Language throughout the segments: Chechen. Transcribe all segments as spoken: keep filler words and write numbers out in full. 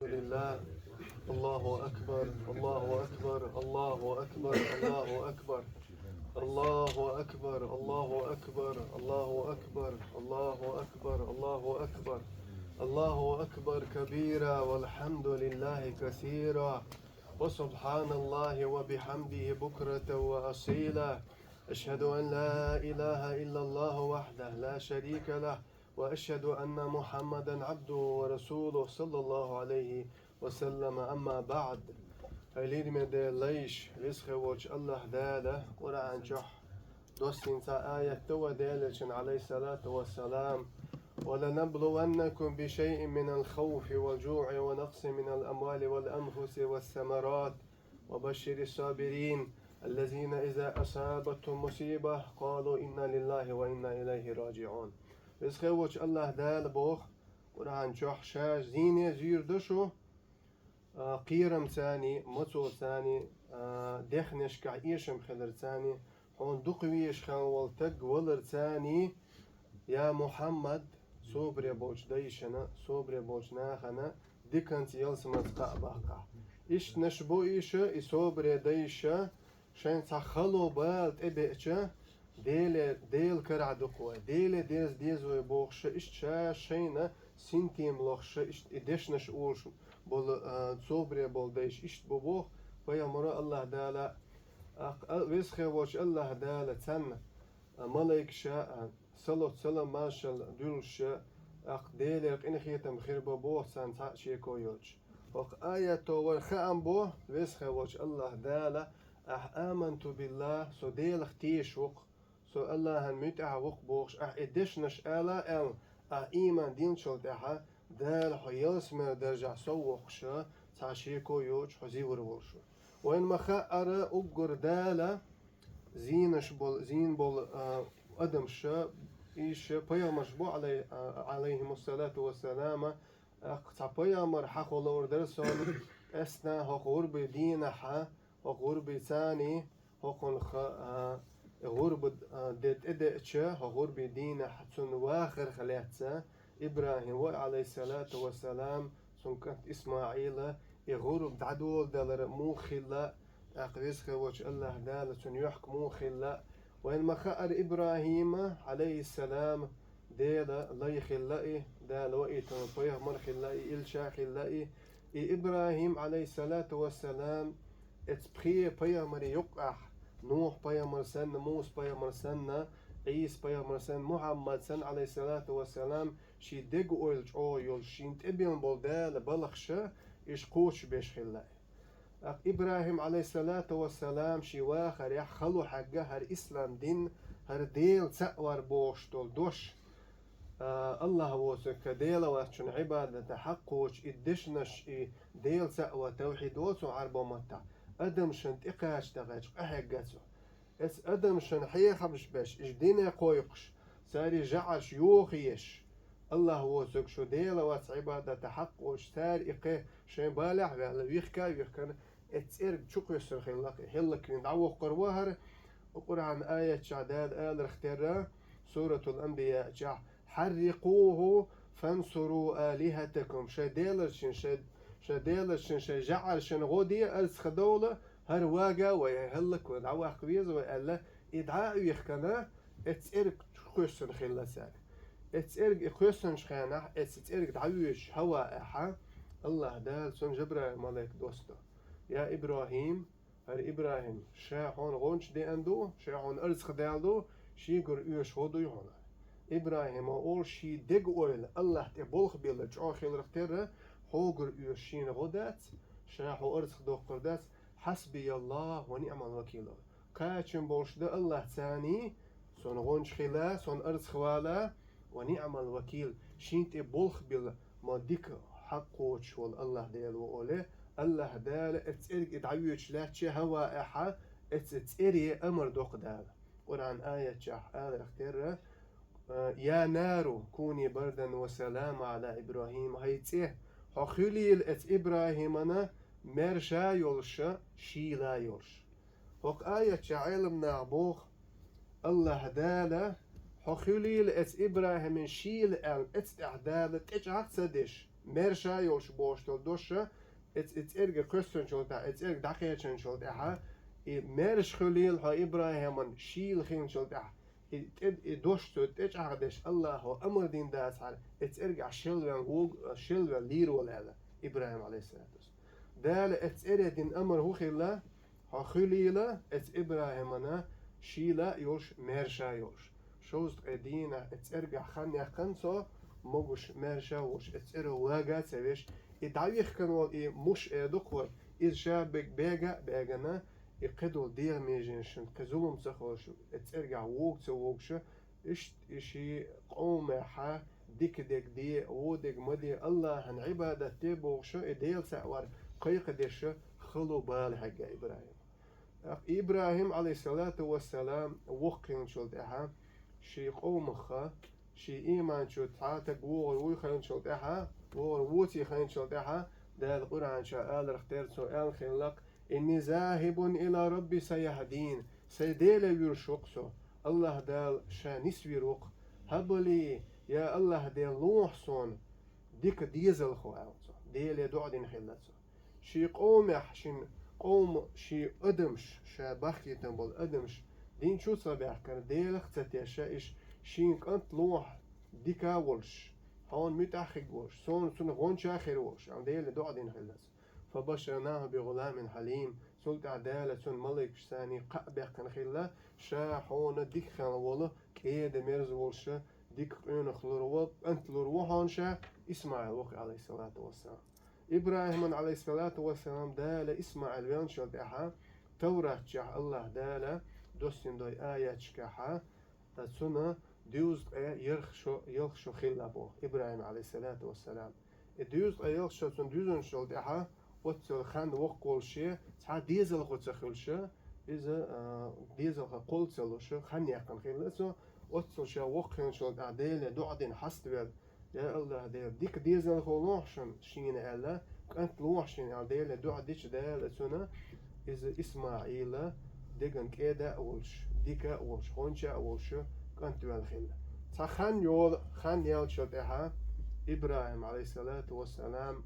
لله. الله أكبر، الله أكبر، الله أكبر، الله أكبر. الله أكبر، الله أكبر، الله أكبر، الله أكبر، الله أكبر. الله أكبر كبيرا والحمد لله كثيرا وسبحان الله وبحمده بكرة وأصيلا. أشهد أن لا إله إلا الله وحده لا شريك له، وأشهد أن محمدا عبده ورسوله صلى الله عليه وسلم. أما بعد. Хьалийрме Делан лайш, везхе волчу АллахӀ Дала Къуръан чохь доссийна цхьа аят ду вай Делан Элчанан, عليه الصلاة والسلام: «ولنبلونكم بشيء من الخوف والجوع ونقص من الأموال والأنفس والثمرات وبشر الصابرين الذين إذا أصابتهم مصيبة قالوا إنا لله وإنا إليه راجعون». Везхе волчу АллахӀ Дала боху Къуръан чохь: ша зийне зуьйр ду шу, а, кхерамцаний, мацалцаний, а, дехнашкахь эшам хиларцаний, хьуна дукха везаш хилла волу стаг валарцаний, я Мухьаммад, собаре болчу дайшна, собаре болчу нахана диканца ялсаманца кхаъ баккхахь. Ишттанаш бу иша, и собаре дайша, шайн цхьа хало бала тӀебеача, Деле, Делан карахь ду-кх вай, Деле деза деза вай бохуша, иштта ша шайна синтем лохуша, иштта и дешнаш олуш болу, а, собаре болу дайша иштта бу боху пайхамаро АллахӀ Дала. ТӀаккха а, везхе волчу АллахӀ Дала царна, а, малайкаша, а, салот, салам, маршалла дуьллуша, тӀаккха Делера къинхетам хир бу боху царна цхьа а шеко йоцуш. ХӀокху аято вайн хаам бо, везхе волчу АллахӀ Дала: «Ахь аманту биллахӀ, со Делах тешаш ву-кх, со АллахӀан муьтӀахь ву-кх», бохуш, ахь и дешнаш ала а аьлла, ахь ийман динчул тӀаьхьа Дала хьо ялсаманин даржехь соввоккхуша, цхьа шеко йоцуш хьо зивр волуш ву. Вайна ма-хаъара, уггар Дала зийнаш болу, зийна болу, а, адамша, иша пайхамарш бу, алай-, а, алайхимуссалату вассалама, тӀаккха цхьа пайхамар хьахо луур дара суна, къаьсттина хӀокху гӀурбийн дийнахьа, хӀокху гӀурбийн цаний, хӀокхунах, а, гӀурба, а, де тӀедеача, хӀокху гӀурбийн дийнахь цунна вахарх лаьцна, ИбрахӀим ву, алайхиссалату вассалам, цуьнан кӀант ИсмаӀила, и гӀурба дӀадоладалар муха хилла, тӀаккха везхе волчу АллахӀ Дала цунна йохка муха хилла. Вайна ма-хаъара, ИбрахӀима, алайхиссалам, Делан лай хилла и, Дала ваийтина пайхамар хилла и, элча хилла и. И ИбрахӀим, алайхиссалату вассалам, эцу пхи пайхамарийн юккъехь, Нухь пайхамар санна, Муса пайхамар санна, Ӏийса пайхамар санна, Мухьаммад санна, алайхиссалату вассалам, шен деган ойла чӀогӀа йолуш, шена тӀебиллина болу Дала балхаша, иша кхочушбеш хилла. ТӀаккха ИбрахӀим, алайхиссалату вассалам, шен вахарехь хало хьегна хӀара ислам дин, хӀара Дела цхьаъ вар бохуш долу дош, а, АллахӀ воцург, Дела вац, цуьнан Ӏибадата хьакъ кхочу и дешнаш, и Дела цхьаъ вар, тавхьид воцу Ӏарбойн маттахь, адамашна тӀекхача тахьачу къахьегна цо. Эцу адамашна хьехамаш беш, иша дине кхойкхуш, церан жӀарш йохаеш, АллахӀ воцург, шу Дела вац Ӏибадата хьакъ кхочу, цара и кхе шайн балехь а ваьлла, вихка а вихкина, эцу цӀерга чукхоьссина хилла-кх, хӀаллаквина дӀавоккхур ву хӀара. Къуръан аятчохь Дала аларх терра, Суратул Анбияъ чохь: «Хьаррикъуху фансуру алихатакум». Шайн деларшна, шайн, шайн деларшна, шайн жӀаршна гӀо де, арцах довла, хӀара вага вай, хӀаллаквина дӀаваккха веза вай аьлла, и дӀа а вихкана, эцу цӀерга кхоьссина хилла цара. Эцу цӀерга и кхоьссинчу хенахь, эцу цӀерга дӀавоьдуш хӀавва а хьа, АллахӀ Дала цунна Жабраил малайк доссадо: «Я ИбрахӀим, хӀара ИбрахӀим, ша хьуна гӀонча деана ду, ша хьуна арцах даьлла ду, шегара оьшу гӀо дуй хьуна». ИбрахӀима олу шен деган ойла АллахӀ тӀе болх билла чӀогӀа хиларх терра, хьогара оьшу шена гӀо дац, ша хьо арцах доккхур дац, «Хьасбияллаху ва ниъмал вакил». Кхачам болуш дан АллахӀ царний, сон гӀонча хила, сон арцах вала, «ва ниъмал вакил», шен тӀе болх билла, ма дика хьакъ кхочуш волу АллахӀ Дела ву оле, АллахӀ Дала эцу цӀерга и дӀавоьдуш лаьттача хӀавва а хьа, эцу цӀере амар доккху Дала. Къуръан аятчохь аларх терра: «Я нару, куни бардан ва салама ала ИбрахӀим», хӀай цӀе, хьо хуьлийла эцу ИбрахӀимана маьрша йолуша, шийла йолуш. ХӀокху аятчохь Ӏеламнаха боху, АллахӀ Дала, хьо хуьлийла эцу ИбрахӀиман шийла аьлла, эцу тӀехь Дала тӀечӀагӀ а ца деш, маьрша йолуш бохуш долу дош, эц-, и цӀерга кхоьссинчул тӀаьхьа, и цӀерга дӀакхечинчул тӀаьхьа, и маьрша хуьлийла хьо ИбрахӀиман шийла хинчул тӀаьхьа, и тӀе-, и дош цо тӀечӀагӀдеш, АллахӀо амар дина дацахьара, и цӀергахь шелваьлла вуг-, шелваьлла лийр волу аьлла, ИбрахӀим, Ӏалайхиссалату вассалам. Дала эц цӀере дина амар хӀун хилла? Хьо хуьлийла эц ИбрахӀимана шийла а йолуш, маьрша а йолуш. Шовзткъе дийнахь эц цӀергахь хан яьккхина цо, могуш, маьрша а волуш, эц цӀеро вага а ца веш, и дӀавихкина волу и муш э дукхавар, иза ша бег-, бега а бегана, и кхидолу дегӀан меженашна кхин зулам ца хилуш, эц цӀергахь вуга ца вугуша, иштта и ши къомехьа дика дерг де, вон дерг ма де, АллахӀан Ӏибадат де бохуша, и Дела цхьаъ вар кхайкхадеша, хало бала хьегга ИбрахӀим. ТӀаккха ИбрахӀим, Ӏалайхиссалату вассалам, воккха хилчул тӀаьхьа, ши къомаха, ши ийманчу цхьа таг вогӀур вуй хилчул тӀаьхьа, вогӀур воций хилчул тӀаьхьа, Дала Къуръан чу аларх тера цо аьлла хиллакх: «Инни захибун ила Рабби саяхьдин». Сайн Деле вуьйр шу-кх со. АллахӀ Дала ша нисвийр ву-кх. «Хьабли, я АллахӀ Дела, лохьа суна дика дезалхо», аьлла цо. Деле доӀа дина хилла цо. Ши къомехь, шин къома, ши адамаш, ша бахкийтина болу адамаш, дин чу ца баьхкара, Делах ца теша, иш шин кӀант лохьа дика а волуш, хьуна муьтӀахь хиг волуш, суна цунна гӀонча а хир волуш, аьлла, Деле доӀа дина хилла цо. «Фабашшарнаху би гӀуламин хьалим». Цул тӀаьхьа Дала цунна малайкаш санний кхаъ баьккхина хилла, ша хьуна дика хилла волу кӀеда-мерза волуша, дика къонах лур ву, кӀант лур ву хьуна ша, ИсмаӀил ву-кх, Ӏалайхиссалату вассалам. ИбрахӀиман, Ӏалайхиссалату вассалам, Дала ИсмаӀил веллачул тӀаьхьа, Таврат чохь АллахӀ Дала доссина дой аяташкахьа, цунна дуьзза ткъе ярх шо, ялх шо хилла боху, ИбрахӀим, Ӏалайхиссалату вассалам. И дуьзза ткъе ялх шо цунна дуьзначул тӀаьхьа, оццул хан воккха волуше, цхьа дезалхо ца хуьлуша, иза, а, дезалхо кхолла ца луша, хан яьккхина хилла цо, оццул ша воккха хилчул тӀаьхьа Деле доӀа дина хьаставелла: «Я АллахӀ Дела, дика дезалхо лохьа шуна шена», аьлла, «кӀант лохьа шена», аьлла, Деле доӀа дича Дала цунна иза ИсмаӀила деган кӀеда а волуш, дика а волуш, гӀонча а волуш кӀант ваьлла хилла. Цхьа хан йолу, хан яьллачул тӀаьхьа ИбрахӀим, Ӏалайхиссалату вассалам,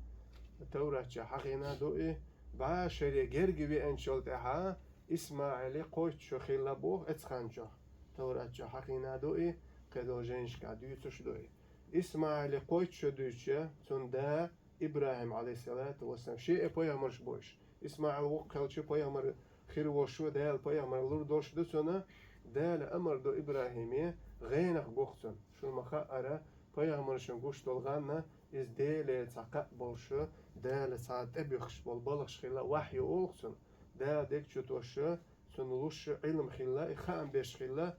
Таврат чохь хьахийна ду и, бӀе шаре герга веанчул тӀаьхьа ИсмаӀили кхойтта шо хилла боху эцу хан чохь. Таврат чохь хьахийна ду и, кхидолу жайнашкахь дуьйцуш ду и. ИсмаӀили кхойтта шо дуьйцуча, цунна да ИбрахӀим, Ӏалайхиссалату вассалам, шен а пайхамарш бойуш. ИсмаӀил воккха хилча пайхамар хир волуш ву, Дала пайхамар лур долуш ду цунна. Дала амар до ИбрахӀиме, гӀенах го-кх цунна. Шуна ма хаъара, пайхамаршна гуш долу гӀан, иза Деле цхьа кхаъ болуш, Дала цхьа тӀебуьхкуш болу балхаш хилла, вахьйу олу-кх цунна. Дала дерг чу тоша, цунна луш Ӏилма хилла, и хаам беш хилла,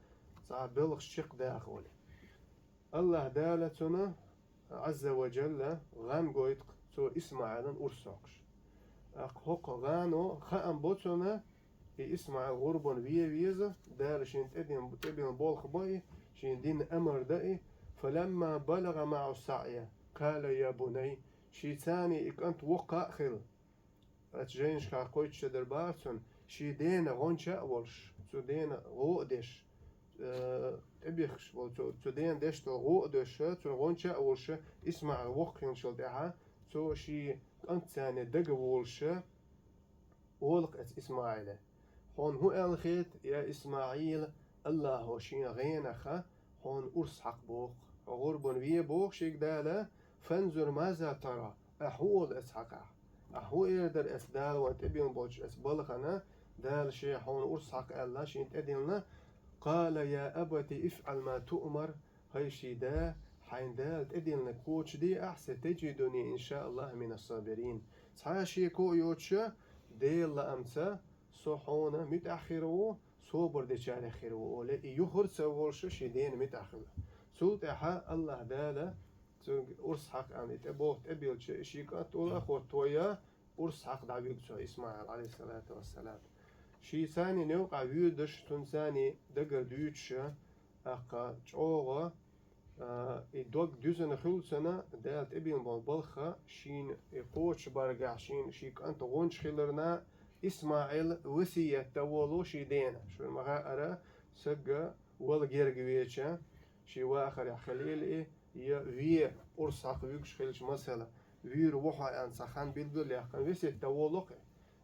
цхьа балхаш чекхдаха волу. АллахӀ Дала цунна, Ӏазза ва Джалла, гӀан гойту-кх цо ИсмаӀилан урс хьокхуш. ТӀаккха хӀокху гӀано хаам бо цунна, и ИсмаӀил гӀурбан вен веза, Дала шена тӀедин-, тӀебиллина болх бан и, шена дина амар дан и: «Фаламма балагӀа маӀа ссаӀя, къала я бунай». Шен царний и кӀант воккха а хилла, оцу жайнашкахь кхойтта шо дара бахара цунна, шен дена гӀонча а волуш, цу дена гӀо а деш, э, тӀебихкаш волу, цу, цу дена деш долу гӀо а деш, цунна гӀонча а волуш, ИсмаӀил воккха хилчул тӀаьхьа, цо шен кӀант царний дага волуш, олу-кх эцу ИсмаӀиле: «Хьуна хӀун аьлла хета, я ИсмаӀил, АллахӀо шен гӀенах хьуна урс хьакха боху-кх? Хьо гӀурбан вен боху шега Дала, фанзур маза тара, ахьа хӀун олу эцу хьакъехь? Ахьа хӀун эр дара эцу Дала вайна тӀебиллина болчу эцу балхана, Дала шен хьуна урс хьакха аьлла, шена тӀедиллина?» «Къала я абати ифӀал ма туъмар», хӀай шен да, хьайна Дала тӀедиллинарг кхочушде ахь, сатаджидуни иншааллахӀ мина ссабирин. Цхьа а шеко а йоцуша, Делан лаамца, со хьуна муьтӀахь хир ву, собар дечарех хир ву, олий, и юхур а ца волуш шен дена муьтӀахь хилла. Цул тӀаьхьа АллахӀ Дала цуьнга урс хьакха аьлла, и тӀебогӀу тӀебиллича, и шен кӀант ула а хӀоттавой, урс хьакха дӀавуьгу цо, ИсмаӀил, Ӏалайхиссалату вассалам. Шен царний невкъахь воьдуш, цунна царний дагара дуьйцуша, тӀаккха чӀогӀа, а, и дог дуьзна хуьлу цунна, Дала тӀебиллина болу балхах шена и кхочушбаргахь, шена шен кӀант гӀонча хиларна, ИсмаӀил васият дан волу шен дена. Шуна ма хаъара, саг вала герга веча, шен вахарехь хилийла и, я вен урс хьакха вуьгуш хилча масала, вуьйр ву хьо аьнна цхьа хан билгал яьккхина, весет дан волу-кх.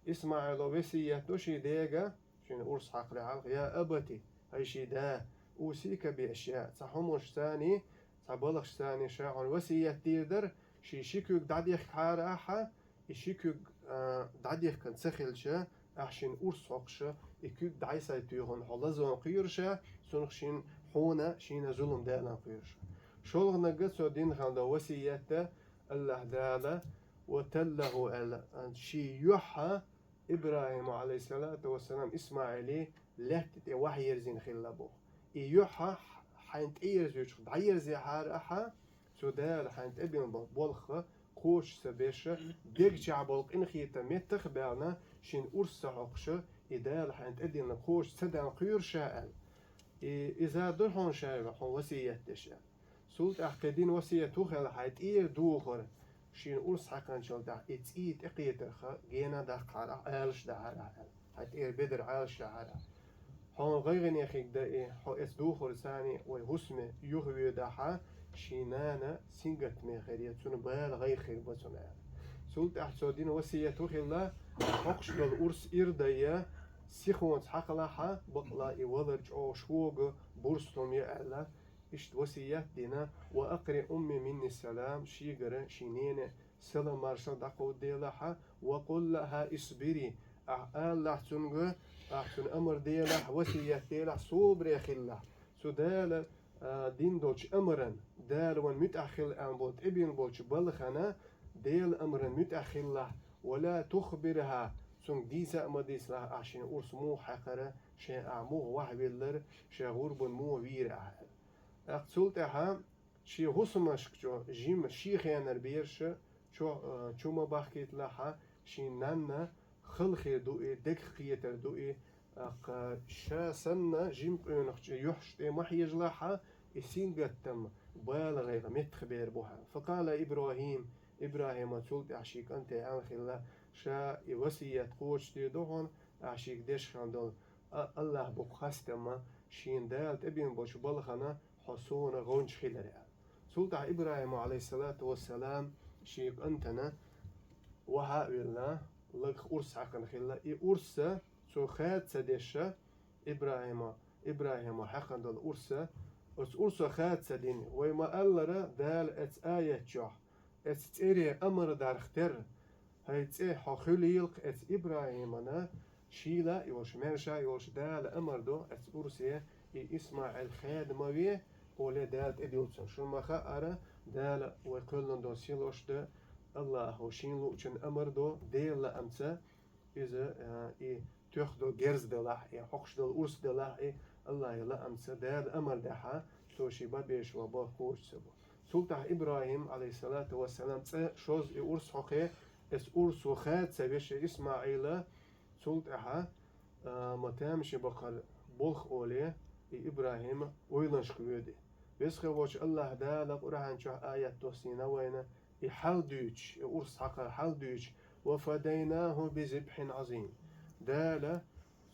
ИсмаӀила весет до шен дега, шена урс хьакхале хьалха: «Я абати, хӀай шен да, усика би ашъяъ, цхьа хӀуманаш царний, цхьа балхаш царний ша хьуна весет дийр дара, шен ши куьг дӀадехкахьара ахьа, и ши куьг, а, дӀадехкина ца хилча, ахьа шена урс хьокхуша, и куьг дӀай-схьай туьйхина хьо лазон кхоьруша, цунах шена, хьуна, шена зулам далан кхоьруша». ШолгӀанага цо дина хилла до весет, АллахӀ Дала, «ва таллаху», аьлла, шен юьхьа ИбрахӀима, Ӏалайхиссалату вассалам, ИсмаӀиле лаьтта тӀе вахьа ерзийна хилла боху. И юьхьа хьайна тӀеерзуьйтуш дӀаерзехьара ахьа, цу Дала хьайна тӀебина болу болх кхочуш ца беш, дегчохь болу къинхетам меттах а баьлла, шена урс ца хьокхуша, и Дала хьайна тӀедиллина кхочуш ца дан кхоьруша аьлла. И, иза ду хьуна ша хьуна весет деш аьлла. Цул тӀаьхьа кхин дина весет хӀун хилла, хьайн тӀера духар, шена урс хьаькхначул тӀаьхьа и цӀий тӀекхетарх гена даккхахьара ахьа, Ӏалаш дахьара ахьа аьлла. Хьайн тӀера бедар Ӏалаш дахьара ахьа. Хьуна гӀайгӀане хиг дан и, хьо эцу духар царний вай хӀусаме юхавоьдахь, шен нана сингаттаме хир я, цунна бала гӀайгӀа хир бу цунна аьлла. Цул тӀаьхьа цо дина весет хӀун хилла, хьокхуш долу урс ира дайа, сихонца хьакхалахь, бакъалла и валар чӀогӀа шога, бурстом я аьлла, иштта весет дина, «ва акъри умми минни салам», шегара шен нене салам маршалла дӀакховдаделахь, «ва къул лаха исбири», ахьа алалахь цуьнга, ахьа цунна амар делахь, весет делахь, собаре хилалахь. Цу Дала, а, дина долчу амаран, Дала вайна муьтӀахь хила аьлла болу тӀебина болчу балхана, Делан амаран муьтӀахь хилалахь, «ва ла тухбирха», цуьнга дийца а ма дийцалахь, ахьа шен урс муха хьаькхара, шен ахьа муха вахьавеллара, шен гӀурбан муха вийра ахьа аьлла. ТӀаккха цул тӀаьхьа шен хӀусамашка чӀогӀа жима шен хенара бераш, чу, а, чу ма бахкийталахь, шен нанна хала хир ду и, дегах кхетар ду и, тӀаккха ша санна жима къонахчу юьхьаш тӀе ма хьежалахь, и сингаттам, бала гӀайгӀа меттах бер бу хьан. Факъала ИбрахӀим, ИбрахӀима цул тӀаьхьа шен кӀанте аьлла хилла, ша и весет кхочушдийр ду хьуна, ахьа шега деш хилла долу, а, АллахӀ бу-кх хастам, шена Дала тӀебина болчу балхана хьо суна гӀонча хилар аьлла. Цул тӀаьхьа ИбрахӀима, Ӏалайхиссалату вассалам, шен кӀантана вахьа а велла, лагах урс хьаькхина хилла. И урс цо хада ца деш, ИбрахӀима, ИбрахӀима хьаькхина долу урс, оцу урсо хада ца дина, вай ма-аллара, Дала эцу аят чохь, эцу цӀере амар дарх терра, хӀай цӀе, хьо хуьлийла-кх эцу ИбрахӀимана, шийла а йолуш, маьрша а йолуш, Дала амар до эцу урсе, и ИсмаӀил хада ма ве, оле Дала тӀедуьллу цунна. Шуна ма хаъара, Дала вай кхоьллина долу сийлош дан, АллахӀа шена луучунна амар до, Делан лаамца, иза, а, и тоьхна долу герз делахь, и хьокхуш долу урс делахь, и АллахӀан лаамца Дала амар дахь, цо шен бан безаш болу балха кхочуш ца бо. Цул тӀаьхьа ИбрахӀим, Ӏалайхиссалату вассалам, цкъа шозза и урс хьокхий, эцу урсо хада ца веш ИсмаӀила, цул тӀаьхьа, а, ма тамашийна баккхара болх олий, и ИбрахӀим ойланашка воьду. Веза-воккхачу АллахӀ Дала Къуръан чохь аят доссийна вайна, и хьал дуьйцуш, и урс хьакхар хьал дуьйцуш: «Ва фадайнаху би зибхьин Ӏазим». Дала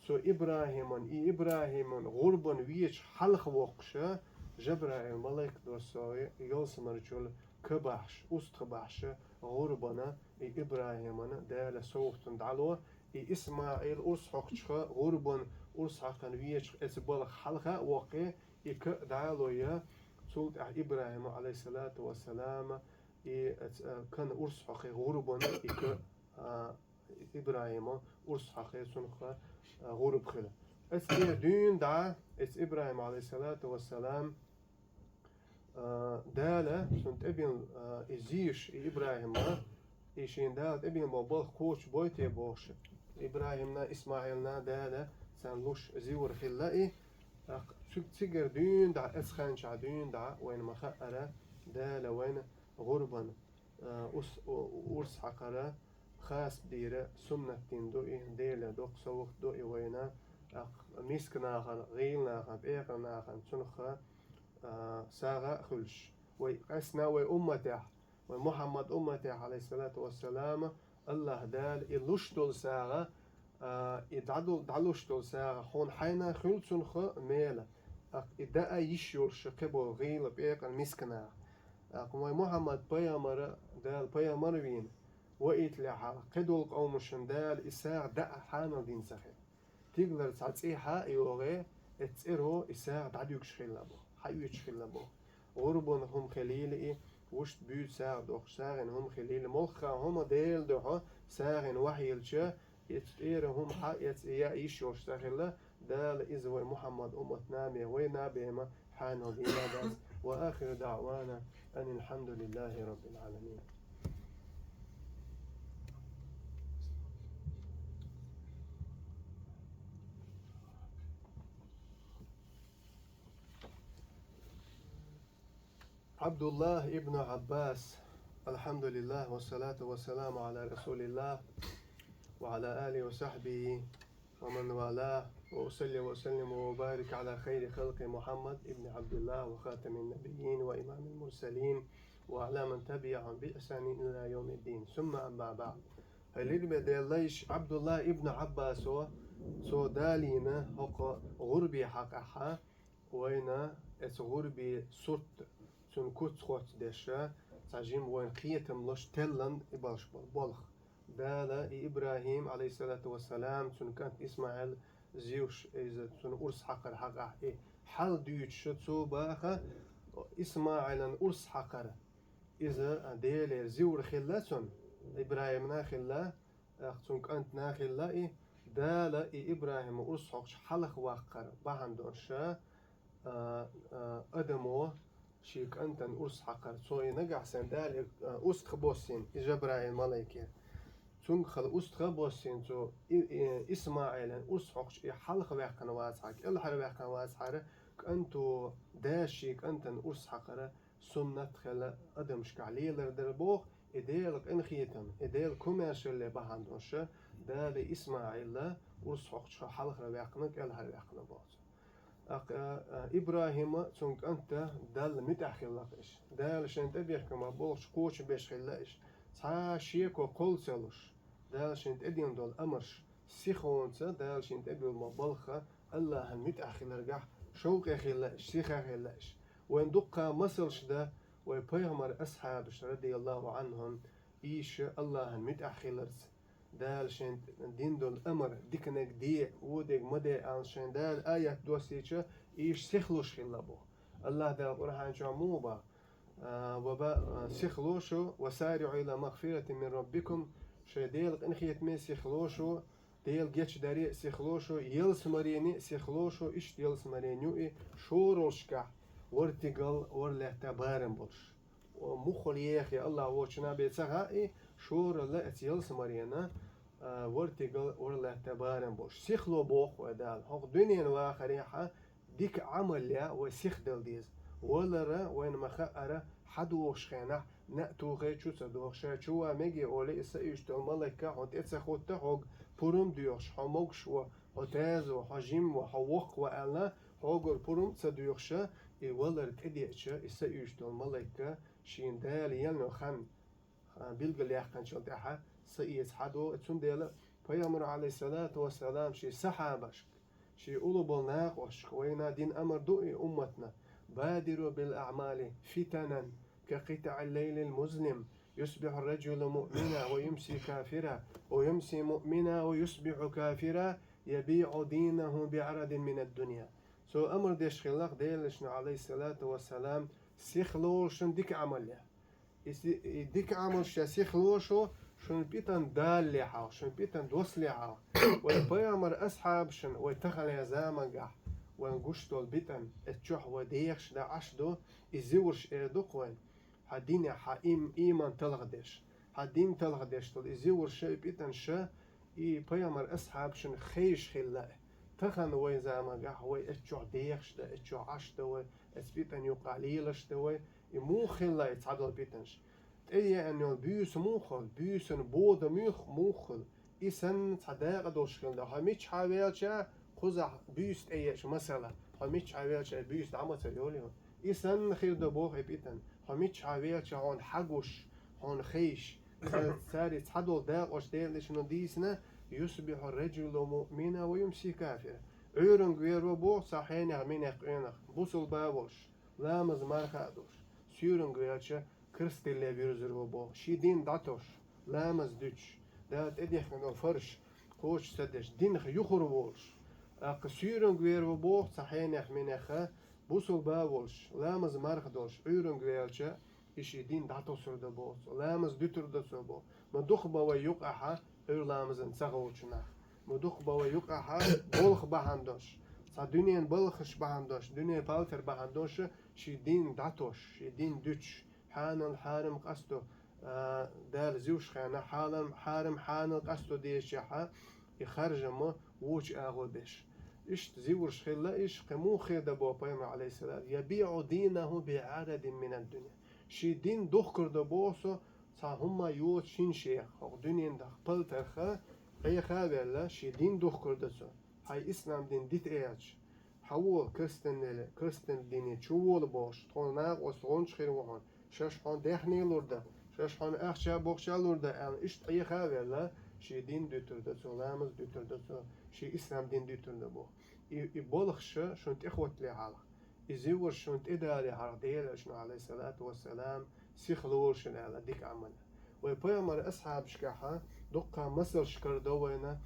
цу ИбрахӀиман, и ИбрахӀиман гӀурбан веча хьалха воккхуша, Жабраил малайк доссагӀий ялсамарчул ка бахьаш, устагӀа бахьаш, гӀурбана и ИбрахӀимана Дала совгӀатана дӀало, и ИсмаӀил урс хьокхучуха, гӀурбан урс хьакхана веча эцу балха хьалха а воккхий, и ка а дӀало я, цул тӀаьхьа ИбрахӀима, Ӏалайхиссалату вассалама, и, а, кана урс хьокхий гӀурбана и ка, а, ИбрахӀима урс хьокхий цунах, а, гӀурба хила. Эцу тӀера дуьйна дӀа, эцу ИбрахӀима, Ӏалайхиссалату вассалам, а, Дала цунна тӀебина, а, и зийш, и ИбрахӀима, и шена Дала тӀебина болу балха кхочуш бой те бохуш, ИбрахӀимна, ИсмаӀилна Дала царна луш зивар хилла и, тӀаккха цу-, цигара дуьйна дӀа, эцу хенчахь дуьйна дӀа, вайна ма хаъара, Дала вайна гӀурбан, а, ус-, у-, урс хьакхара хасб дийра суннат дина ду и, Делан доккха совгӀат ду и вайна, тӀаккха миска нахана, гӀийла нахана, пекъар нахана цунах, а, сагӀа а хуьлуш. Вай къаьстина вай умматехь, вай Мухьаммад умматехь, Ӏалайхиссалату вассалама, АллахӀ Дала и луш долу сагӀа, а, и дӀадул-, дӀалуш долу сагӀа хьуна хьайна хуьлу цунах мела, тӀаккха и даа йиш йолуш кхин болу гӀийла, пекъар, миска наха. ТӀаккха вай Мухьаммад пайхамар, Дала пайхамар вийна, ваийталехьа, кхидолу къомашна Дала и сагӀа даа хьанал дина ца хилла. Тигалара цхьа цӀий хьа а йогӀий, эцу цӀеро и сагӀа дӀадуьгуш хилла боху, хьаоьцуш хилла боху. ГӀурбан хӀума хилийла и, вуьшта буьйцу сагӀа дохуш, сагӀина хӀума хилийла, муьлхха хӀума Делан дуьхьа сагӀина вахьийлча, эцу тӀера хӀума хьаэца и яа йиш йолуш ца хилла, Дала иза вай Мухьаммад уммат наме, вай набеме хьанал дина дац. Ва ахиру даӀвана анил хьамдулиллахи раббил Ӏаламин. عبد الله بن عباس. الحمد لله والصلاة والسلام على رسول الله وعلى آله وصحبه ومن والاه، وأصلي وأسلم وأبارك على خير خلق محمد بن عبد الله وخاتم النبيين وإمام المرسلين وعلى من تبعهم بإحسان إلى يوم الدين. ثم أما بعد. Хьалирме деллайш, Абдулла ибн Аббасо, цо далийна хӀокху гӀурбе хьакъахьа, вайна эцу гӀурбе сурт, цуьнан куц хоцдеш, цхьа жима вайна кхетам луш теллан и болуш болу болх. Дала и ИбрахӀим, Ӏалайхиссалату вассалам, цуьнан кӀант ИсмаӀил зуьйш, иза цунна урс хьакхар хьакъахь и хьал дуьйцуш, цо баха ИсмаӀилан урс хьакхар. Иза Делера зуьйр хилла цунна, ИбрахӀимна хилла, тӀаккха цунна кӀантана хилла и, Дала и ИбрахӀима урс хьокхуш хьалха ваккхар бахьана долуш, а, а, адамо шен кӀантана урс хьакхар. Цо и нагахь санна Дала, а, устагӀа боссийна, и Жабраил малайке. Цуьнга хала устагӀа боссийна цо, и, и, ИсмаӀилан урс хьокхуш и хьалха ваьккхина вацахьара, кӀелхьара ваьккхина вацахьара, кӀанто дас шен кӀантана урс хьакхара суннат хила адамашкахь лелар дара боху, и Делан къинхетам, и Делан комаьршалле бахьана долуш, Дала ИсмаӀила урс хьокхучух хьалхара ваьккхина, кӀелхьара ваьккхина боху цо. ТӀаккха, а, ИбрахӀима, цуьнан кӀанта Далла муьтӀахь хилла-кх уьш. Дала шайна тӀебехкамах болхуш кхочушбеш хилла уьш. Цхьа шеко кхолла ца луш, Дала шайна тӀедина долу амарш, сихонца Дала шайна тӀебуьллу ма балха, АллахӀан муьтӀахь хиларгахь шовкъе хилла уьш, сиха хилла уьш. Вайн дуккха масалш дан вай пайхамар асхьабаш, радияллаху Ӏанхум, ийша АллахӀан муьтӀахь хиларца. Дала шайн дина долу амар, диканиг де, вудиг ма де аьлла, шайн Дала аят доссийча, ийша сихлуш хилла боху. АллахӀ Дала Къуръан чохь муха боху? А, ва ба-, а, сихлушу, ва сариӀу ила магфиратин мин раббикум, шайн Делан къинхетаме сихлушу, Делан гечдаре сихлушу, ялсамарене сихлушу, иштта ялсамарен ю и, шоралшкахь вара тигал, вара лаьтта барам болуш. Муххал еха АллахӀ вочунна бен ца хаьа и, шоралла эца ялсамарена, а, вара тигал, вара лаьтта барам болуш. Сихло боху вай Дала. ХӀокху дуьненан вахарехьа дика Ӏамал ян вай сихдала деза. Валара вайна ма-хаъара, хьадогӀуш хенахь, неӀ тухий чу ца дохуш, чу ван мегий олий, и са уьйш долу малайка хьо тӀе ца хӀутту, хьогга пурам доьхуш, хьо могуш ву, хьо таза ву, хьо жима ву, хьо воккха ву аьлла, хьогара пурам а ца доьхуш, и валар тӀедеъча, и са уьйш долу малайка шена Дала елла хан, а, билгалъяьккхинчул тӀаьхьа са эца хьадогӀу. Цундела Пайхамар, Ӏалайхиссалату вассалам, шен сахьабашка, шен уллу болу накъосташка вайна дина амар ду и умматна: «Бадиру бил аъмали фитанан ка къитӀил лайлил музлим, юсбихьу раджулу муъмина ва юмси кафира, ва юмси муъмина ва юсбихьу кафира, ябиӀу динаху биӀарадин минад дунья». Цо амар деш хилла-кх Делан Элчано, Ӏалайхиссалату вассалам, сихлолушшун дика Ӏамал ян. И си-, и дика Ӏамалш ян сихлошу шуна питана далале хьалха, шуна питана доссале хьалха. Вай пайхамар асхьабашна, вай таханлера замангахь, вайн гуш долу питана, эцу чохь вай дехаш дан Ӏаш ду, и зуьйраш эр ду-кх вайна. Хьан динехь, хьан им-, ийман талхадеш, хьан дин талхадеш долу и зуьйраш, и питанаш, и пайхамар асхьабашна хезаш хилла. Тахана вайн замангахь вай эцу чохь дехаш дан, эцу чохь Ӏаш дан вай, эцу питана юкъахь лелаш дан вай, и муха хилла и цхьадолу питанаш? ТӀееана йолу буьйса муха хуьлу? Буьйсанна бодам муха хуьлу? И санна цхьа дакъа долуш хилла. Хьо миччахьа велча, кхузахь буьйса тӀееъча, масала, хьо миччахьа велча, буьйса дӀа ма ца йолу. И санна хир ду боху и питана. Хьо миччахьа велча, хьуна хьагуш, хьуна хезаш, ца-, цаьрца цхьадолу дакъош Делан Элчано дийцина: «Юсбихьу раджулу муъмина ва юмси кафира». Ӏуьйранга вер ву боху цхьа хьенех, минех, къонах, бусулба а волуш, ламаз, марха а долуш. суьйранга ваьлча, керасталле вирзар ва боху, шен дин дӀатосуш, ламаз дуьтуш, Дала тӀедехкина долу фарз кхочуш ца деш, динах юхур волуш, тӀаккха суьйранга вер ва боху цхьа хенех-минеха, бусулба а волуш, ламаз-марха долуш, Ӏуьйранга ваьлча, и шен дин дӀатосур ду боху цо, ламаз дуьтур ду цо боху. Ма дукха бан вай юкъахь Ӏуьйра ламазна ца гӀовтту нах. Ма дукха бан вай юкъахь болх бахьана долуш, цхьа дуьненан балхаш бахьана долуш, дуьненан палтар бахьана долуш, шен дин дӀатосуш, шен дин дуьтуш, хьанал-хьарам къасто, а, Дала зевш хенахь, хьалам-, хьарам-хьанал къасто дезачохь, и харжам вочу агӀор беш. Иштта зевш хилла, иштта кхин муха хир ду боху Пайхамар, Ӏалайхиссалам: «يبيع دينه بعرض من الدنيا». Шен дин духкур ду боху цо, цхьа хӀума йоцуш хӀинца шех, хӀокху дуьненах, палтарх Ӏеха а ваьлла, шен дин духкур ду цо. Хьайн ислам дин дита аьлча, хьан волу керстаналле, керстан дине чу волу бохуш, тхуна накъост гӀонча хир ву хьуна, шаьш хьуна даьхни лур ду, шаьш хьуна ахча-бохча лур ду аьлла, иштта Ӏеха а ваьлла, шен дин дуьтур ду цо, ламаз дуьтур ду цо, шен ислам дин дуьтур ду боху. И, и болхаш шуна тӀехӀоттале хьалха, и зевш шуна тӀедале хьалха, Делан Элчано, Ӏалайхиссалату вассалам, сиха лолаш шуна аьлла дика Ӏамал. Вай Пайхамаран асхьабашкахь дуккха масалш карадо вайна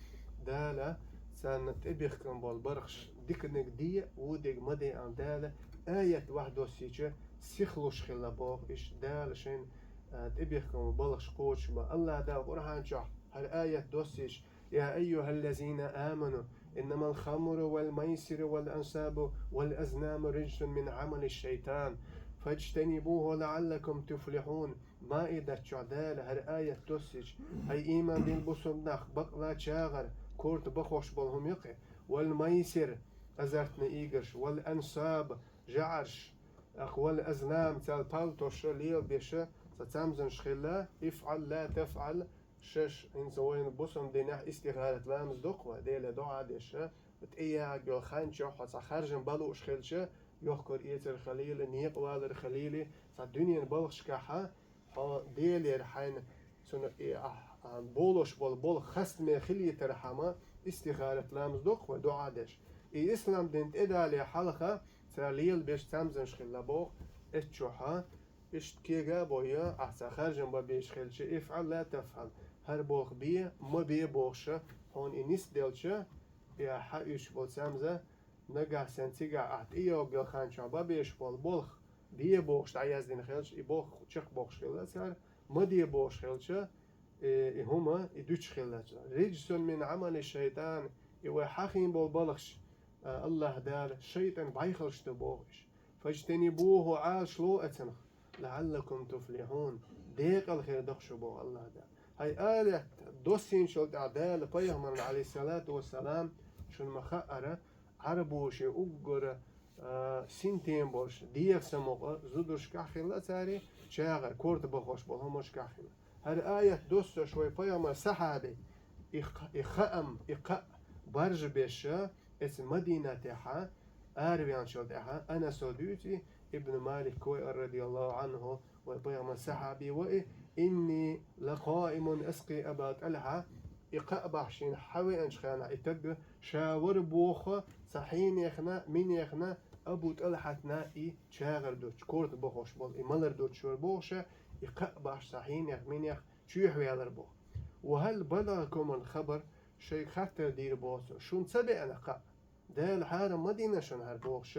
Дала, царна тӀебехкам болу бархаш диканиг де, вудиг ма де аьлла Дала аят вахьа доссийча, сиха луш хилла боху иштта Дала шайна, а, тӀебехкам болу балхаш кхочуш бан. АллахӀ Дала Къуръан чохь хӀара аят доссийча: «يا أيها الذين آمنوا إنما الخمر والميسر والأنصاب والأزلام رجس من عمل الشيطان فاجتنبوه لعلكم تفلحون». Маидат чохь Дала хӀара аят доссийча: «ХӀай ийман диллина бусулба нах, бакъ а чагӀар, корта бахош болу хӀума ю-кх и, вал майсир, азартни играш, вал ансаб, жаӀарш, тӀаккха вал азлам, царна пал тосуш, лелабеш, цхьа цамзанаш хилла, ифӀал, ла тафӀал, шаьш, хӀинца вайна бусулба динехь истихарат ламаз доккху вай, Деле доӀа деш, тӀеягӀа йолу хан чохь хьо цхьа харжам бан лууш хилча, йохкар-эцар хилийла, некъавалар хилийла, цхьа дуьненан балхашкахь хьо Делера хьайна цунах и, а, а, болуш болу болх хастаме хилийтархьама, истихарат ламаз доккху вай, доӀа деш. И ислам дин тӀедале хьалха цара лелабеш цамзанаш хилла боху, эццу чохь иштта кега а бой, ахь цхьа харжам бан безаш хилча, ифӀал ла тафӀал, хӀара болх бе, ма бе бохуш, хьуна и нисделча, и ахь хьан уьйцуш болу цамза, нагахь санна цигахь ахь тӀейогӀу хан чохь бан безаш болу болх бе бохуш дӀаяздина хилча, и болх чекхбоккхуш хилла цара, ма де бохуш хилча, и, и хӀума, и дуьтуш хилла цара. Риджсун мин Ӏамали шайтан, и вай хьахийна болу балхаш, а, АллахӀ Дала шайтӀан бӀайхалш ду боху иштта. Фаджтанибуху, Ӏалаш ло оцунах, лаӀаллакум туфлихьун, декъала хир ду-кх шу боху АллахӀ Дала. ХӀай аят доссийначул тӀаьхьа Дала Пайхамарна, Ӏалайхиссалату вассалам, шуна ма-хаъара, Ӏарбоши уггара, а, синтем болуш, дегӀан самукъа зударшкахь хилла цара, чагӀар корта бахош болу хӀуманашкахь хилла. ХӀара аят доссош вай Пайхамаран сахьаби, и ха-, и хаам, и кхаъ баржабеш, эцу Мадинатехь араваьллачул тӀаьхьа, Анаса дуьйцу, Ибн Малик вай, радияллаху Ӏанху, вай Пайхамаран сахьаби вай, инни лакъаимун аскъи Аба ТӀалхьа, и кхаъ бахьаш шена хьавеанчу хенахь и таг ша вара боху, цхьа хьенехна, минехна, Абу ТӀалхьатна и чагӀар дуттуш, корта бахош болу, и малар дуттуш вара бохуш, и кхаъ бахьаш цхьа хьенех, минех чоьхьа ваьлар боху. Ва хӀал балагӀакумул хабар, шайга хаттар дийр боху цо, шуна ца беана кхаъ? Дала хьарам ма дина шуна хӀара бохуш,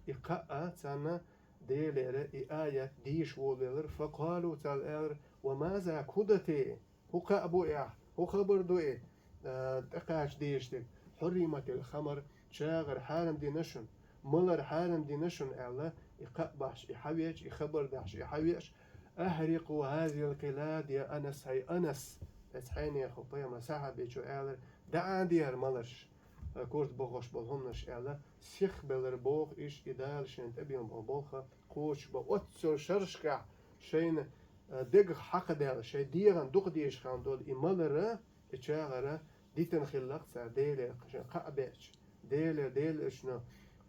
и кхаъ а царна Делера и аят дийша волавелар, факъалу, цара аьлар, ва ма за, хӀун ду те? ХӀун кхаъ бу и ахь? ХӀун хабар ду и, а, тӀекхача дезаш дерг? Хьурриматил хамр, чагӀар хьарам дина шуна, малар хьарам дина шуна аьлла, и кхаъ бахьаш и хьавеача, и хабар дахьаш и хьавеача, ахьрикъу хӀазихил къилад, я Анас, хӀай Анас, эцу хьенехо Пайхамаран сахьабичо аьлар, дӀаӀан де хӀара маларш, корта бахош болу хӀуманаш аьлла, сихбелар боху иштта и Дала шайна тӀебеана болу болх кхочуш бан. Оццул шерашкахь шайна, а, дегах хьакхадаьлла, шайн дегӀан дукха дезаш хилла долу и малар, и чагӀар дитина хилла-кх цара Делера шайна кхаъ беача. Делера, Делан Элчано,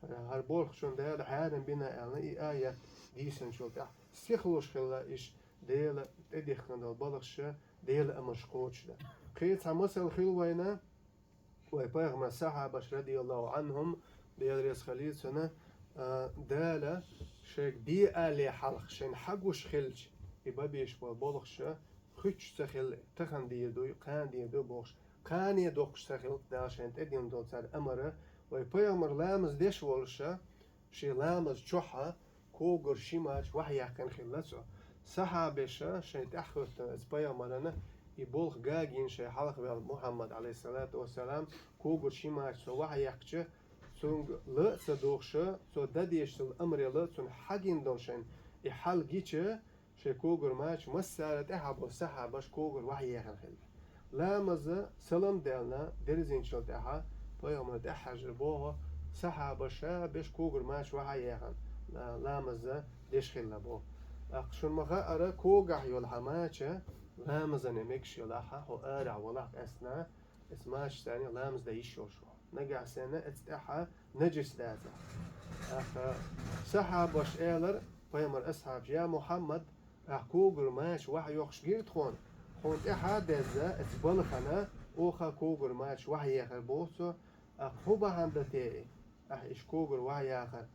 а, хӀара болх шуна Дала хьарам бина аьлла, и аят дийсинчул тӀаьхьа сихлуш хилла иштта Делан тӀедихкина долу балхаш, Делан амалш кхочуш дан. Кхин цхьа масал хилла вайна, вай Пайхамаран сахьабаш, радияллаху Ӏанхум, Дела реза хуьлийла царна, А, Дала шайга де алале хьалха шайна хьагуш хилча, и бабеш бола болхаш хуьттуш ца хилла, тахан дийр ду, кхана дийр ду бохуш, кхане доккхуш ца хилла Дала шайна тӀедиллина долу цара амара, вай пайхамар ламаз деш волуша, шен ламаз чохьа когара ши мача вахьаяьккхина хилла цо. Сахьабеша шайн тӀаьхьахӀоьттина оцу пайхамарана и болх гагийна шайн хьалха ваьлла Мухьаммад, алейхиссалату вассалам, когара ши мача цо вахьаяьккхича, цуьнга ла а ца духуша, цо дан дезаш долу амарел цунна хьагина долу шайн и хьал гича, шайн когара мача массара тӀаьхьа болу сахьабаш когара вахьаяьхна хилла. Ламаза салам даьлла дерзинчул тӀаьхьа пайхамар тӀаьхьажар боху, сахьабаша беш когара мача вахьаяьхна ла-, ламаза деш хилла боху. ТӀаккха шуна ма хаъара, когахь йолу хьан мача ламазане мегаш йолахьа, хьо арахь волахь къаьстина, эцу мача санна ламаз дан йиш йолуш ву. Нагахь санна эцу тӀаьхьа нажис дацахь. ТӀаккха сахьабаш элар, пайхамар асхьабаш: «Я Мухьаммад, ахь когара мача вахьайоккхуш гира тхуна. Хьуна тӀаьхьа а дезна, эцу балхана оха когара мача вахьаяьхар», — боху цо. ТӀаккха хӀун бахьана дан те и? Ахь иша когара вахьаяьхар.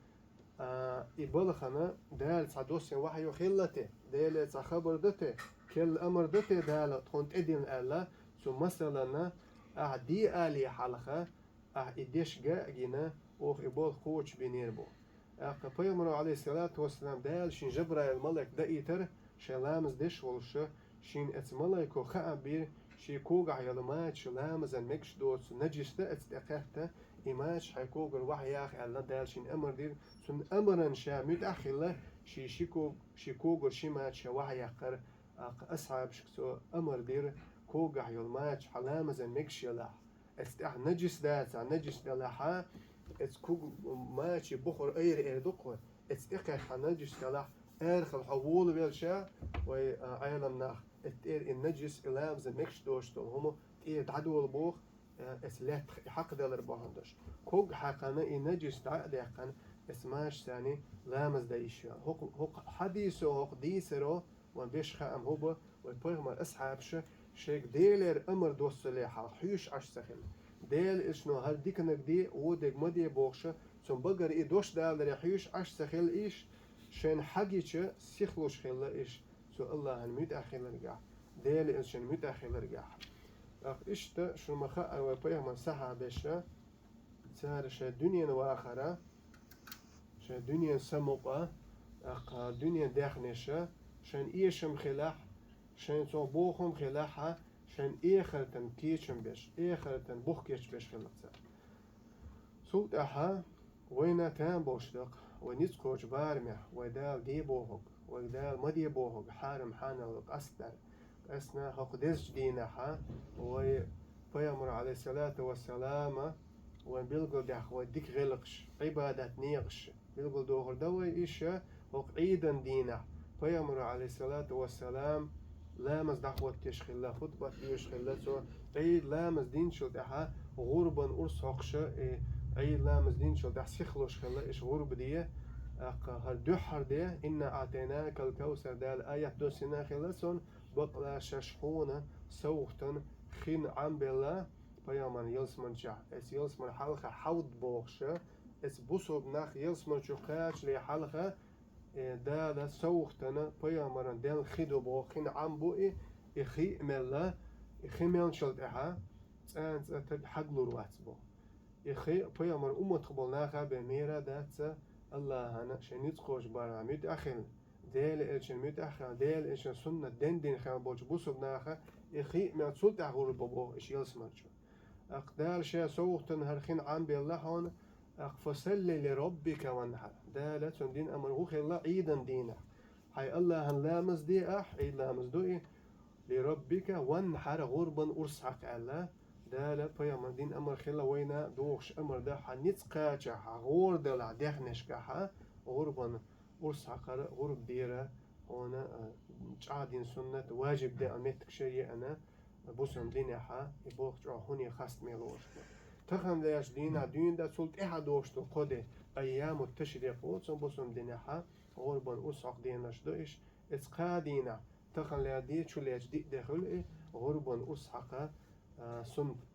А, и балхана Дала цхьа доссийна вахьайо хилла те, Деле цхьа хабар дан те, керла амар дан те Дала тхуна тӀедиллина аьлла, цу масалана ахь де алале хьалха, ахь и деш ган а гина, оха и болх кхочушбинера боху. ТӀаккха пайхамаро, алейхиссалату вассалам, Дала шен Жабраил малайк даийтара, шайн ламаз деш волуша, шена эцу малайко хаам бира, шен когахь йолу мача ламазан мегаш доцу нажис дан эцу тӀе кхетта, и мача хьайн когара вахьаяха аьлла, Дала шена амар дира, цунна амаран ша муьтӀахь а хилла, шен ши ког-, шен когара ши мача ша вахьаяьккхара, тӀаккха асхьабашка цо амар дира, когахь йолу мача хьан ламазан мегаш ялахь, эцу тӀехь нажис дацахь, нажис далахьа, эцу ког-, маче бухур айра эр ду-кх вай, эцу тӀе кхетта хьан нажис далахь, арахьал хьо волавелча, вай, а, Ӏелам нах, эцу тӀера и нажис, и ламазан мегаш доцуш долу хӀума тӀера дӀадола боху, э, эцу лаьттах и хьакхадалар бахьана долуш. Ког хьаькхна, и нажис дӀа а даьккхина, эцу мача санна ламаз дан йиш йолу. ХӀокху, хӀокху хьадисо, хӀокху дийцаро вайн беш хаам хӀун бу, вай пайхамар асхьабаша шайга Делера амар доссале хьалха хьоьжуш Ӏаш ца хилла. Делан элчано хӀара диканиг де, вон дерг ма де бохуша, цунна багара и дош даларе хьоьжуш Ӏаш ца хилла иша, шайна хьагича сихлуш хилла иша цу Аллахьан муьтӀахь хиларгахь, Делан элчан муьтӀахь хиларгахь. ТӀаккха иштта шуна ма хаъара, вай пайхамар сахьабаша, цара шайн дуьненан вахара, шайн дуьненан самукъа, тӀаккха дуьненан даьхниша, шайна эшам хилахь, шайна цо бохам хилахьа, шайна эхартан кечам беш, эхартан бух кечбеш хилла цара. Цул тӀаьхьа вайна там болуш дакъа, вай ницкъ кхочу барамехь, вай Дала де бохург, вай Дала ма де бохург, хьарам хьанал къастдар. Къаьстина хӀокху дезачу дийнахьа вай пайхамара, алейхиссалату вассалама, вайн билгалдаьхна вай дика гӀиллакхаш, Ӏибадат некъаш билгалдохур дан вай иша, хӀокху Ӏийдан дийнахь пайхамара, алейхиссалату вассалам, ламаз дӀахӀоттош хилла, хутбат доьшуш хилла цо, Ӏийд ламаз динчул тӀаьхьа гӀурбан урс хьокхуша, и Ӏийд ламаз динчул тӀаьхьа сихлуш хилла иша гӀурба де, тӀаккха хӀара дуьххьара де, «Инна аӀтайнакал кавсар» Дала аят доссийна хилла цунна, бакъ ла шаьш хьуна совгӀатан хин Ӏам белла, пайхамарна ялсаманчохь, эцу ялсаман хьалха хьавд бохуша, эцу бусурба нах ялсаманчу кхачале хьалха, э, Дала совгӀатана пайхамарна делла хи ду боху, хин Ӏам бу и, и хи а мелла, и хи мелначул тӀаьхьа цӀан цӀа таг хьаглур вац боху. И хи пайхамар умматах болу наха бен мера дац, Аллахьана шайн ницкъ кхочу барамехь муьтӀахь хилла, Делан элчан муьтӀахь хилла, Делан элчан суннат дендина хилла болчу бусурба наха и хи а мел цул тӀаьхьа гӀур бу боху иша ялсаманчу. ТӀаккха Дала шен совгӀатана хӀара хин Ӏам белла хьуна, тӀаккха «Фасалли ли роббика ванхьар». Дала цунна дина амар хӀун хилла Ӏийдан дийнахь. Хьайн Аллахьан ламаз де ахь, Ӏийд ламаз ду и, «ли роббика ванхьар», гӀурбан урс хьакха аьлла. Дала пайхамарна дина амар хилла вайна дохуш амар дан, хьан ницкъ кхача, хьан гӀора далахь дехнешкахьа, гӀурбан урс хьакхара, гӀурба дера, хьуна, а, чӀагӀдина суннат, важиб де а меттигаш а еана, бусам динехьа, и болх чӀогӀа хӀуне хастаме лоруш ду. Тахана лаьш дийнахь дуьйна дан, цул тӀаьхьа дохуш ду кхо де, айяму ташрикъ ву цу бусам динехьа, гӀурбан урс хьокху денаш ду иш, эцу кхаа дийнахь, тахана лаьа де, чу лаьча диъ де хуьлу и, гӀурбан урс хьакха, а, сунт-,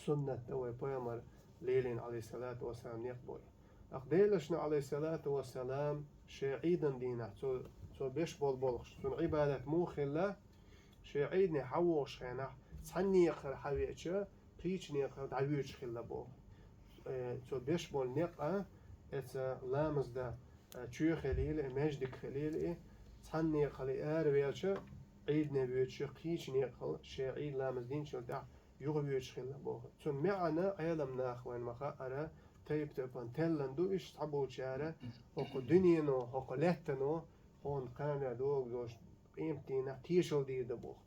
суннат дан вай пайхамар лелийна, алейхиссалату вассалам, некъ бу и. Делан элчано, Ӏалайхиссалату вассалам, шен Ӏийдан дийнахь, цо, цо беш болу болхуш, цуьнан Ӏибадат муха хилла, шен Ӏийдане хьавогӀуш хенахь, цхьана некъахь хьавеача, кхечу некъахь дӀавоьдуш хилла боху. Э, цо беш болу некъ а, эца ламаз дан, э, чоь хилийла и, маьждиг хилийла и, цхьана некъахь и араваьлча, Ӏийдане воьдуш, кхечу некъахь шен Ӏийд ламаз динчул тӀаьхьа юхавоьдуш хилла боху. Цуьнан маьӀна Ӏеламнаха вайна ма-хаъара, тайп-тайпана теллина ду уьш, цхьаболчара, хӀокху дуьнено, хӀокху лаьттано хьуна кхана догӀу долуш къематдийнахь тешалла дийр ду боху.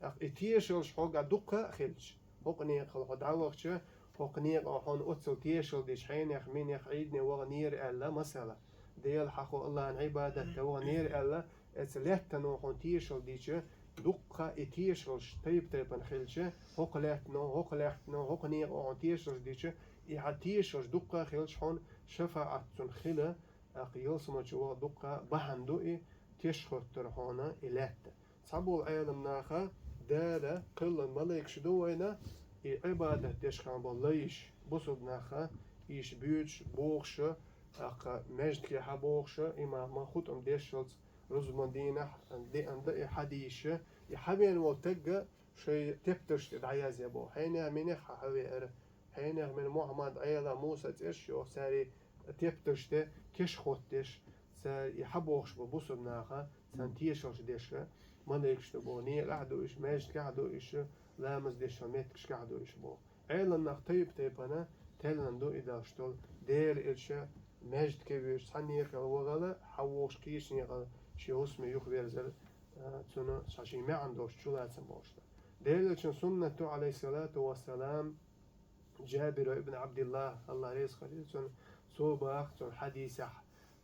ТӀаккха и тешаллаш хьогахь дуккха а хилча, хӀокху некъахь хьо дӀавахча, хӀокху некъахь хьуна оццул тешалла дича, хьенех, минех Ӏийдане ваханера аьлла, масала, Дела хьахо, Аллахьан Ӏибадат дан ваханера аьлла, эца лаьттано хьуна тешалла дича, дуккха и тешаллаш тайп-тайпана хилча, хӀокху лаьттано, хӀокху лаьттано, хӀокху некъо хьуна тешаллаш дича, и хьан тешаллаш дуккха а хилча, хьуна шафаӀат цунна хила, тӀаккха ялсамани чу ваха дуккха а бахьана ду и, тешхӀоттар хьуна и лаьтта. Цхьаболу Ӏеламнаха Дала кхоьллина малайкаш ду вайна, и Ӏибадат деш хилла болу лайш, бусулба наха, иша буьйцуш, бохуша, тӀаккха маьждиге хьабохуша, имама хутӀам дешшалц, рузбан дийнахь деана дан и хьадийша, и хьавеана волу тагга шайн тептарш тӀе дӀаязъян боху. Хьенех, минех хьан хьавеара? Хьенех, мин Мухьаммад, Ӏела, Муса цӀерш йоху цара тептарш тӀе тешхӀоттадеш, цара и хьабохуш бу бусулба наха, царна тешаллаш деш, малайкаш ду боху, некъахь а ду уьш, маьждигехь а ду уьш, ламаз деш меттигашкахь а ду уьш боху. Ӏеламнах тайп-тайпана теллина ду и далуш долу, Делан элча маьждиге воьдуш, цхьана некъахь вахала, хьавогӀуш кхечу некъахь шен хӀусаме юхаверзар, а, цунна цхьа шен маьӀна долуш чулацам болуш ду. Делан элчан суннат ду, Ӏалайхиссалату вассалам, Джабир ибн Абдилла, Аллах реза хуьлийла цунна, цо баха цуьнан хьадисехь: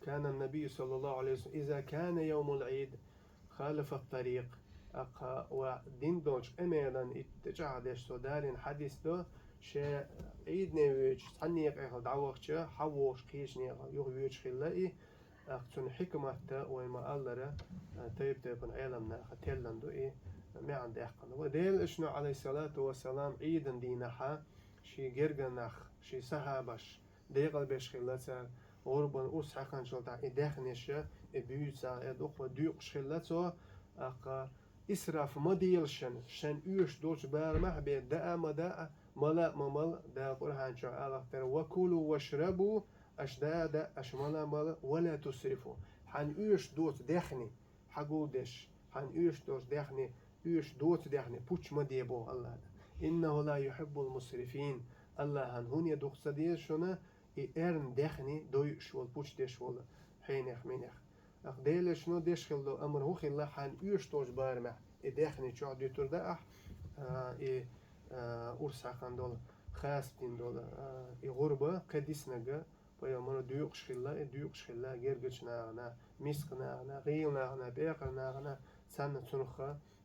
«كان النبي صلى الله عليه وسلم إذا كان يوم العيد خالف الطريق». ТӀаккха ва дин долчу къамелан итт тӀечӀагӀдеш цо далийна хьадис ду, шен Ӏийдане воьдуш, цхьана некъахь дӀавахча, хьавогӀуш кхечу некъахь юхавоьдуш хилла и, тӀаккха цуьнан хьикмат а вай ма-аллара, тайп-тайпана Ӏеламнаха теллина ду и, маьӀна даьккхина. Ва Делан элчано, Ӏалайхиссалату вассалам, Ӏийдан дийнахьа шен гергара нах, шен сахьабаш декъалбеш хилла цара, гӀурбан урс хьаькхначул тӀаьхьа и даьхнеша, и буьйцу, и дукха дуьйкъуш хилла цо, тӀаккха исраф ма делаш шен, шен оьшуш долчу барамехь бен даа а ма даа, мала а ма мала, Дала Къуръан чохь аллах тера: «وكلوا واشربوا», аша даа а даа, аша мала а мала, «ولا تسرفوا». Хьан оьшуш доцу даьхни хьагулдеш, хьан оьшуш долчу даьхни, оьшуш доцу даьхни пуч ма де боху Аллахьа. «إنه لا يحب المسرفين». Аллахьан хӀунда дукха ца деза шуна и эрна даьхни дойуш волу, пуч деш волу хьенех, минех. ТӀаккха Делан элчано деш хилла долу амар хӀун хилла, хьан оьшуш долчу барамехь и даьхни чохь дуьтур даахь, а, и, а, урс хьаькхна долу, хасабдина долу, а, и гӀурба кхин диснарг, пайхамара дуьйкъуш хилла, и дуьйкъуш хилла гергарчу нахана, мискачу нахана, гӀийла нахана, пекъар нахана, царна цунах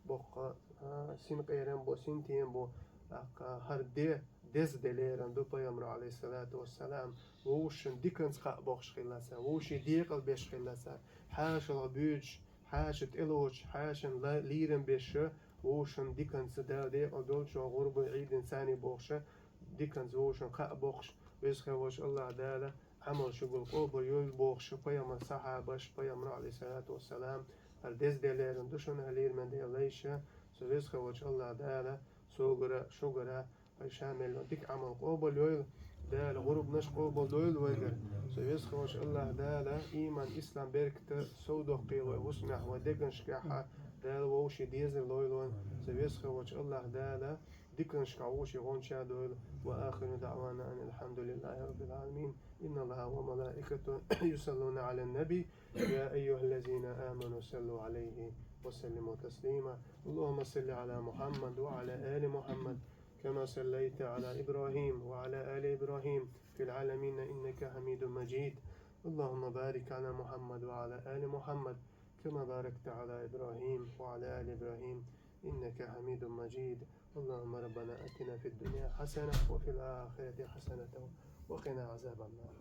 боккха, а, синкъерам бу, синтем бу, тӀаккха хӀара де деза де лерина ду пайхамара, Ӏалайхиссалату вассалам, вовшашна диканца кхаъ бохуш хилла цара, вовшийн декъалбеш хилла цара, хьаша лоьхуш, хьаша тӀелоцуш, хьашана ла-, лийрам беш, вовшашна диканца Дала декъал долчохь гӀурба Ӏийдина царний бохуша, диканца вовшашна кхаъ бохуш, Веза хилла волчу Аллахь Дала Ӏамал шуьгара къобал йойла бохуш, пайхамар сахьабаш, пайхамар, Ӏалайхиссалату вассалам, хӀара деза де лерина ду шуна, хӀара лийрам беш лайша, со Веза хилла волчу Аллахь Дала согара, шугара, вай ша мел дика Ӏамал къобал йойла, Дала гӀурбанаш къобал дойла вайгара. Со Веза хилла волчу Аллахь Дала ийман, ислам беркат совдоккхийла вай хӀусамехь, вай дегнашкахь, Дала вовшийн дезар лойла вайна. Со Веза хилла волчу Аллахь Дала диканашкахь вовшийн гӀонча дойла. وآخر دعوانا أن الحمد لله رب العالمين. إن الله وملائكته يصلون على النبي. يا أيها الذين آمنوا صلوا عليه وسلموا تسليما. اللهم صل على محمد وعلى آل محمد كما صليت على إبراهيم وعلى آل إبراهيم في العالمين إنك حميد مجيد. اللهم بارك على محمد وعلى آل محمد كما باركت على إبراهيم وعلى آل إبراهيم إنك حميد مجيد. اللهم ربنا آتنا في الدنيا حسنة وفي الآخرة حسنة وقنا عذاب النار.